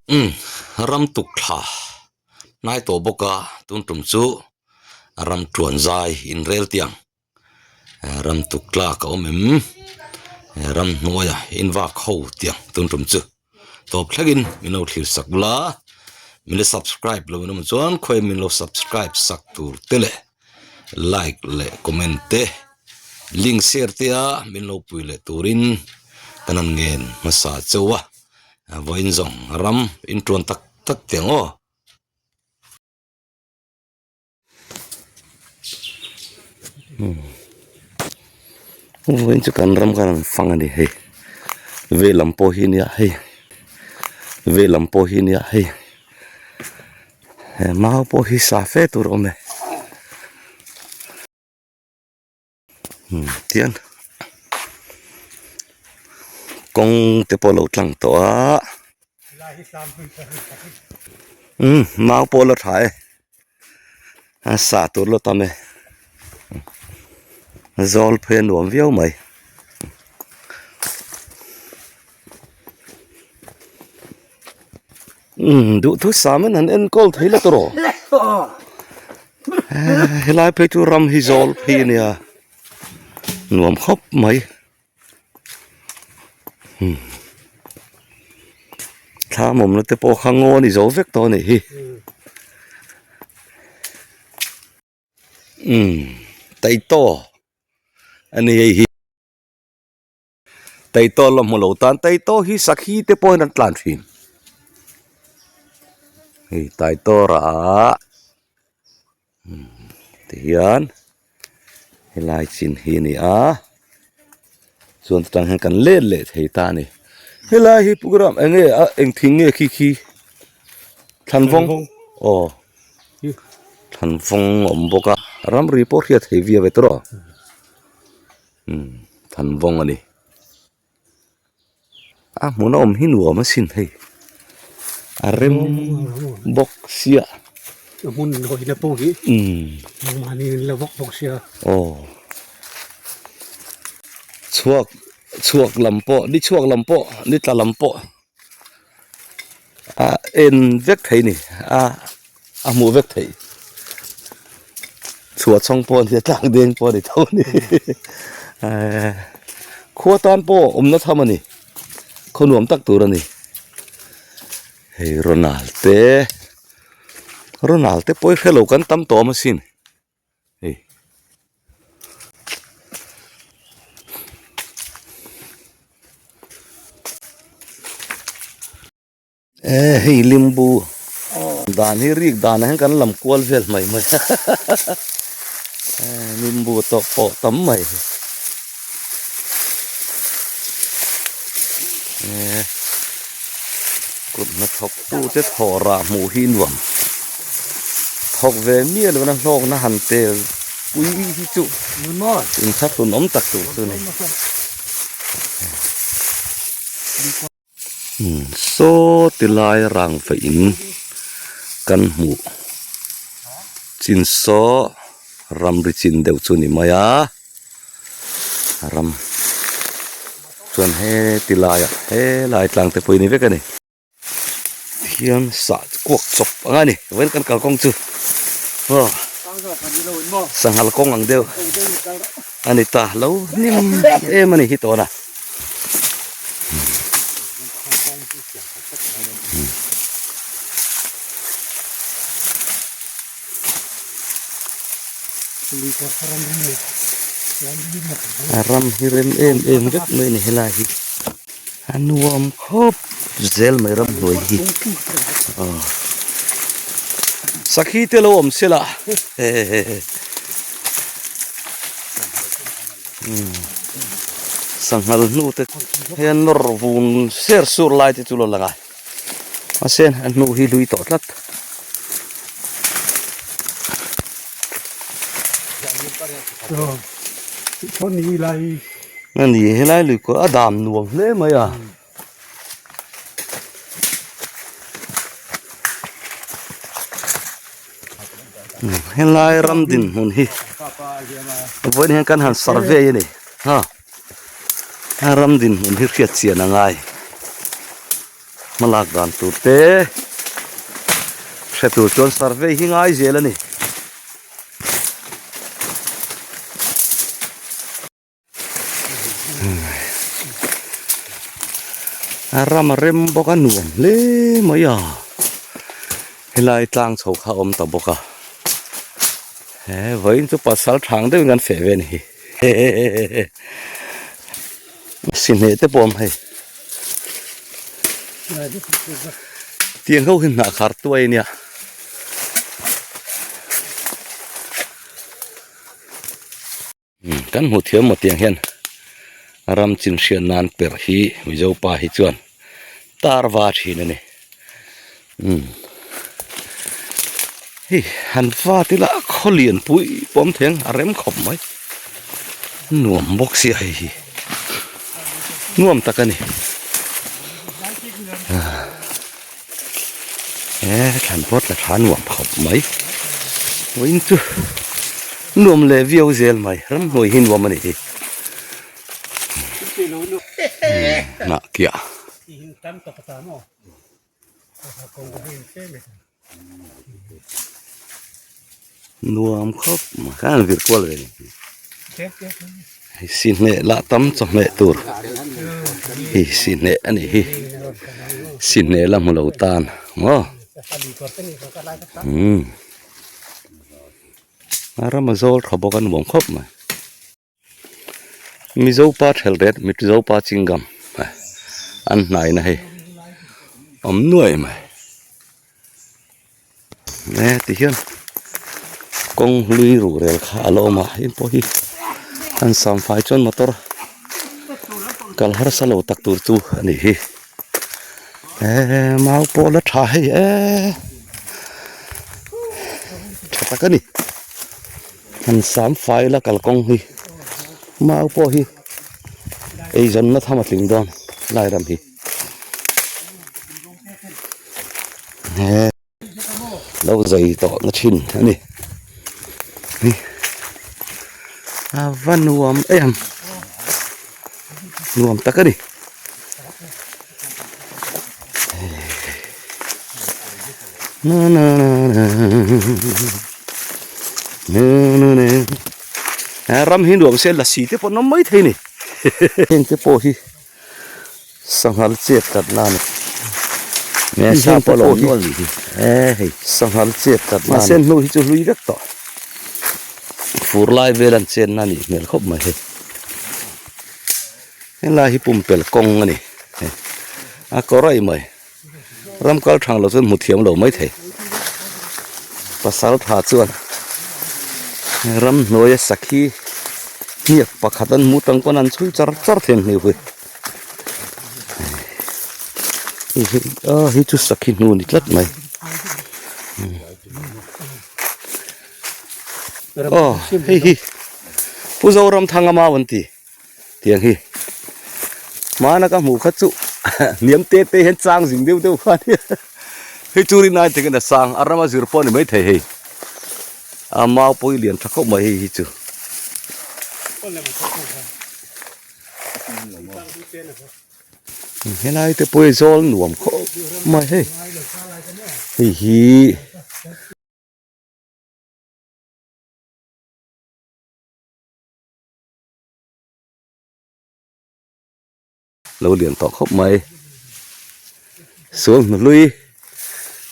Umm ram tuk thla hnai tawh bawk a tun tum chu ram tuan zai inrel tiang ram tuk tlak a awm em ram hnuaia invak ho tiang tun tum chu tawp thlengin min lo thlir sak bula min la subscribe lo in awm chuan khawi min lo subscribe sak tur te leh like leh comment te link share te a min lo pui leh turin kan han ngen hmasa chauh a. Vawiin zawng ram intuan tak tak teh ang aw. Vawiin chu kan ram khan an fang a ni hei veilam pawh hi nia hei veilam pawh hi nia hei he mau pawh hi sa fe tur a awm e. Tian kawng te pawh a lo tlang tawh a umm mau pawh a la tha e a sa tur la tam e zawl phei a nuam viau mai. Umm duhthusam in an enkawl thei la tawh helai phei chu ram hi zawl phei a nia nuam khawp mai umm thlam awmna te pawh kha ngaw a ni zo vek tawh a nih hi umm taitaw a ni hei hi. Taitaw la hmu lo tan taitaw hi sakhi te pawhin an tlan thin hei taitaw rah tihian helai chin hi a ni a chuan chutah hian kan let leh thei ta a ni helai hi program eng nge a eng thing nge khi khi thlanvawng aw thlanvawng a awm bawk a ramri pawh hriat thei viau ve tawh Umm thanvawng a ni a hmun a awm hi nuam asin hei a rem bawk sia a hmun hawina pawh hi umm mahni in la vak bawk sia aw chhuak chhuak lam pawh ni chhuak lam pawh ni tla lam pawh a en vek thei ni a a hmuh vek theih chhuah chhawng pawh a ni a tlak deng pawh a ni tho a ni ehh khua tan pawh awmna tham a ni khaw nuam tak tur a ni hei Ronald te Ronald te pawh i hrelo kan tam tawh awm asin. Hei eh hei limbu dan hi rik dan ah hian kan lam kual vel mai mai eh limbu tawh pawh tam mai eh kut hnathawk tute thawh rah hmuh hi nuam. Thawk ve miah lohna hlawkna han tel pui hi chu inthlahrun awm tak tur chu a ni. Saw ti lai rang feh in kan hmuh chin saw ramri chin deuh chu a ni mai a ram chuan heti laiah helai tlang te pawh hi a ni vek a ni. Hian sah kuak chawp ang a ni vawiin kan kalkawng chu aw sanghal kawng ang deuh a ni ta lo hnim em a ni hi tawna. A ram hi rem em em vek mai a ni helai hi a nuam khawp zel mai ram hnuai hi aw sakhi te lo awm se la hehehe umm sanghal hnu te hian nawr vun ser sur lai te chu lo lang a mahse a hnu hi hlui tawh tlat. A ni helai lui kawr a dam nuam hle mai a. Helai ram dinhmun hi vawiin hian kan han survey a ni ha a ram dinhmun hi hriat chian a ngai. Hmalak dan tur te hre tur chuan survey hi ngai zel a ni. A ram a rem bawk a nuam hle mai a helai tlang chho kha a awm ta bawk a he vawiin chu pasal thang deuhin kan feh ve a ni hi hehehe sihneh te pawh a awm hei tiang ho hi hnah khar tuai a nia. Kan hmuh thiam maw tiang hian ram chin hriat nan perh hi Mizo pa hi chuan tar va thin a ni. Umm hei han va te lah khaw lian pui pawh awm thei ang a rem khawp mai nuam bawk sia hei hi nuam tak a ni. He thlan pawh tla tha nuam khawp mai vawiin chu nuam leh viau zel mai ramhnuai hi nuam a nih hi hnah kiah. Nuam khawp mai khan an vir kual ve ni hei sihneh lah tam chawhmeh tur hei sihneh a nih hi sihneh la hmu lo tan maw umm a ram a zawl tha bawk a nuam khawp mai. Mizo pa thelh ret Mizo pa chingam an hnai na hei awm nuai mai e ti hian kawng hlui ruhrel kha a la awm a heng pawh hi an sam fai chuan motor kal harsa lo tak tur chu a ni hi e mau pawh la tha hei e tha tak a ni. Han sam fai la kalkawng hi mau pawh hi eizawnna tham a tling dawn lai ram hi he lo zai tawh na thin a ni hi a va nuam em nuam tak a ni. Na na na na na na na a ram hi nuam se lasi te pawh an awm mai thei ni heng te pawh hi sanghal chet tlat na a ni heng te pawh hi hei sanghal chet tlat na a ni mahse hnu hi chu hlui vek tawh fur lai vel an chen na a nih hmel khawp mai hei. Helai hi pumpelh kawng a ni a kawr aih mai ram kal thang lo chuan hmu thiam lo mai thei pasal tha chuan ramhnuaia sakhi hniak pakhat an hmu tang pawn an chhui char char thei ang hniu hi a hei chu sakhi hnu a ni tlat mai aw hei hi Pu Zoramthanga mau an ti. Tiang hi hmana ka hmuh kha chu hniam te te hian chang zing deuh deuh kha ania hei chu rin ai thengin a sang a rama zir pawh a ni maithei hei a mau pawh hi lian tha khawp mai hei hi chu. Helai te pawh hi zawl nuam khawp mai hei hei hi. Lo lian tawh khawp mai sual hnu hlui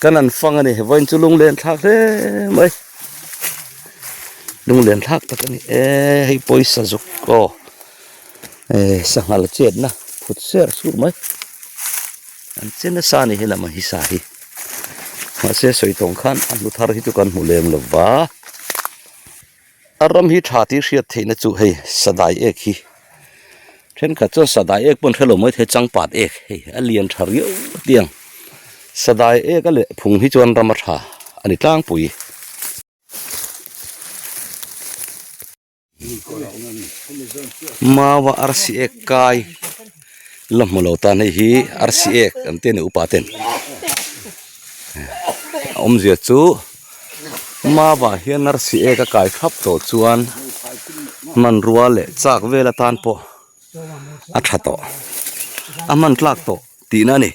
kan an fang a ni vawiin chu lunglen thlak hle mai lunglen thlak tak a ni e hei pawisa zuk aw e sanghal chetna phut ser sur mai an che nasa a ni helam ang hi sa hi mahse sawi tawng khan a hnu thar hi chu kan hmu lem lo va. A ram hi tha tih hriat theihna chu hei sadai ek hi thenkhat chuan sadai ek pawh an hrelo mai thei changpat ek hei a lian tha riau tiang sadai ek a leh phung hi chuan ram a tha a ni tlangpui. Maua arsi ek kai la hmu lo tan hei hi arsi ek an ti a ni upa ten a awmzia chu. Mavah hian arsi ek a kai thlap tawh chuan hmanrua leh chak vel atan pawh a tha tawh a hman tlak tawh tihna a ni.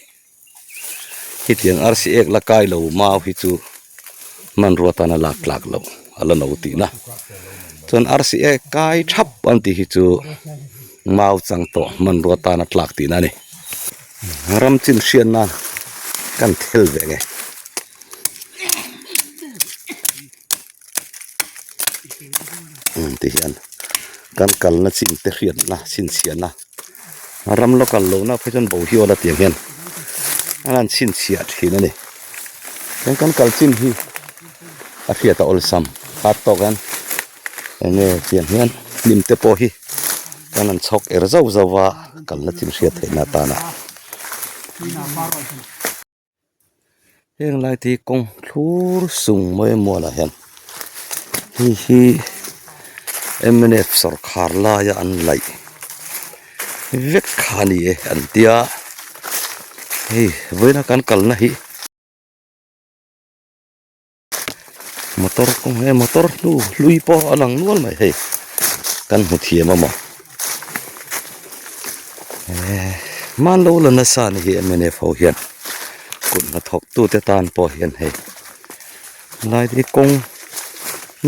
Hetiang arsi ek la kai lo mau hi chu hmanrua tana lak tlak loh a la no tihna. Chuan arsi ek kai thap an tih hi chu mau chang tawh hmanrua tana tlak tihna a ni. Ram chin hriat nan kan thel ve nge. Ti hian kan kalna chin te hriatna chhinchhiahna ram la kal lohna phei chuan bo hi awl a tiang hian an han chhinchhiah thin a ni chuan kan kal chin hi a hriat a awlsam khat tawk hian eng nge tiang hian hnim te pawh hi kan han chhawk er zauh zauh a kalna chin hriat theihna atana. Heng lai te hi kawng thlur sung mai mualah hian hei hi mnf sawrkhar laia an laih vek kha a ni e an tia hei vawiina kan kalna hi motor kawng he motor hnu hlui pawh a lang nual mai hei kan hmu thiam a maw eh hmanlo la nasa a ni hi mnf ho hian kut hnathawk tute tan pawh hian hei helai te hi kawng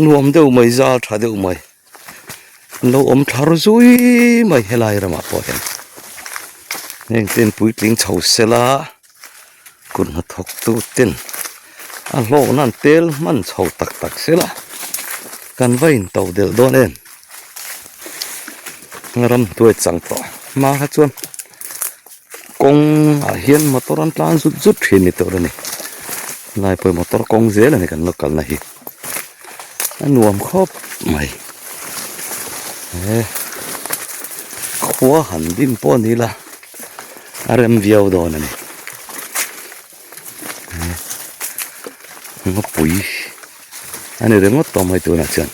nuam deuh mai zal tha deuh mai an lo awm thar zui mai helai ramah pawh hian heng ten puitling chho sela. Kut hnathawk tu ten a hlawkna an tel hman chho tak tak sela kan va in to delh dawn em ramhnuai chang tawh hma kha chuan kawng ah hian motor an tlan zut zut thin ni tur a ni helai pawh hi motor kawng zel a ni kan lo kalna hi a nuam khawp mai he khua han din pawh a ni la. A rem viau dawn a ni ngawpui a ni ringawt tawh mai tunah chuan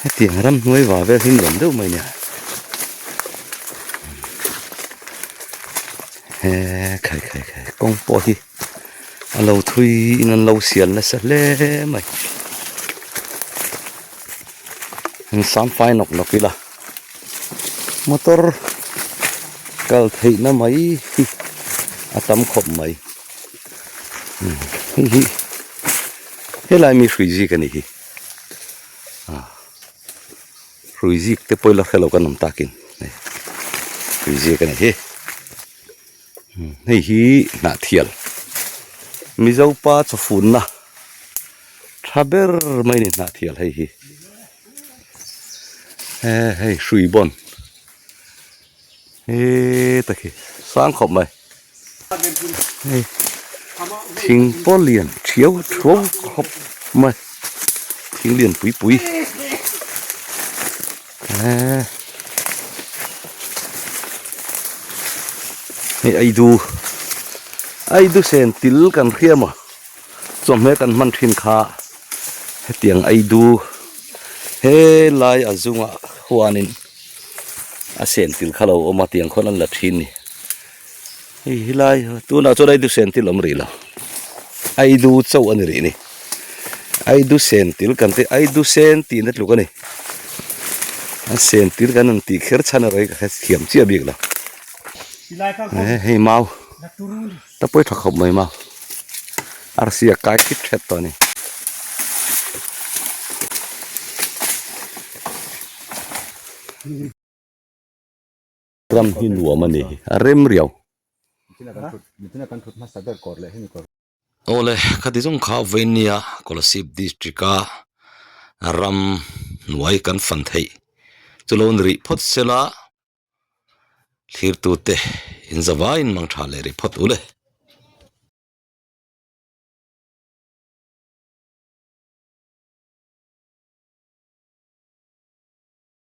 hetiang ramhnuai va vel hi nuam deuh mai nia he khai khai khai kawng pawh hi a lo thui in an lo sial nasa hle mai an sam fai nawk nawk ila. Motor kal theihna mai hi a tam khawp mai hei hi helai mi hrui zik a ni hi ah hrui zik te pawh ila hrelo kan awm takin hei hrui zik a ni hi hei hi hnah thial mizo pa chawfunna tha ber mai a ni hnah thial hei hi. He hei hrui bawn he takhi sang khawp mai hei thing pawh lian thiau thuau khawp mai thing lian pui pui eee hei aidu aidu sen til kan hria maw chawhmeh kan hman thin kha. Hetiang aidu helai a zungah huanin a sen til kha lo awm a tiang khawn an la thin ni hei helai tunah chuan aidu sen til a awm rih lo aidu chauh a ni rih ni aidu sen til kan tih aidu sen tihna tluk a ni a sen til kan han tih kher chhan erawh hi ka hrethiam chiah bik lo hei mau. Ta pawi tha khawp mai ma arsi a kai thit thet tawh a ni. Ram hi nuam a ni a rem riau. Awle khati zawng kha Vainia Kolasib District a ram hnuai kan fan theih chu lo ni rih phawt sela. Thlir tute in zavaiin mang tha leh rih phawt u le.